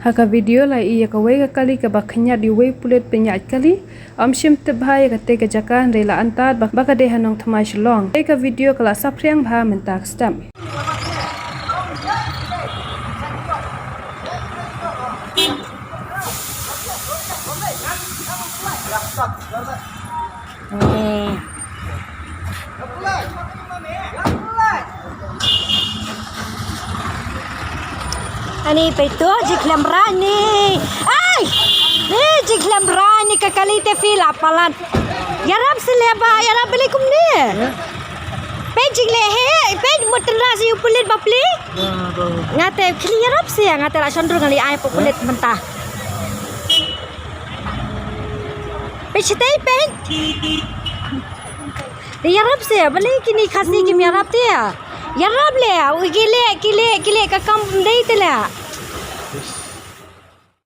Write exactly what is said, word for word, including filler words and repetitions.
Ha ka video la ïohi ïa kawei ka kali kaba khñiat ïa uwei u pulit ban ïaid kali. Ym shym tip bha ïa katei ka jaka hynrei la antad ba, ba ka dei ha Nongthymmai Shillong. Katei ka video ka la saphriang bha mynta ka step. Ani peit to, jingkhlem rah ni. Ai! Ni jingkhlem rah ni ka kali te phi la palat. Ïarap seh leh ba, ïarap balei kumne. Peit jingleh hi, peit mut tynrah seh u pulit bapli. Nga te khlieh ïarap seh, nga te la shon dur nga leit ai pa u pulit mynta. Peit shatei peit. Ïarap seh, balei kine Khasi kim ïarap te. Ïarap leh, u ki leh, ki leh, ki leh ka kam ym dei te leh.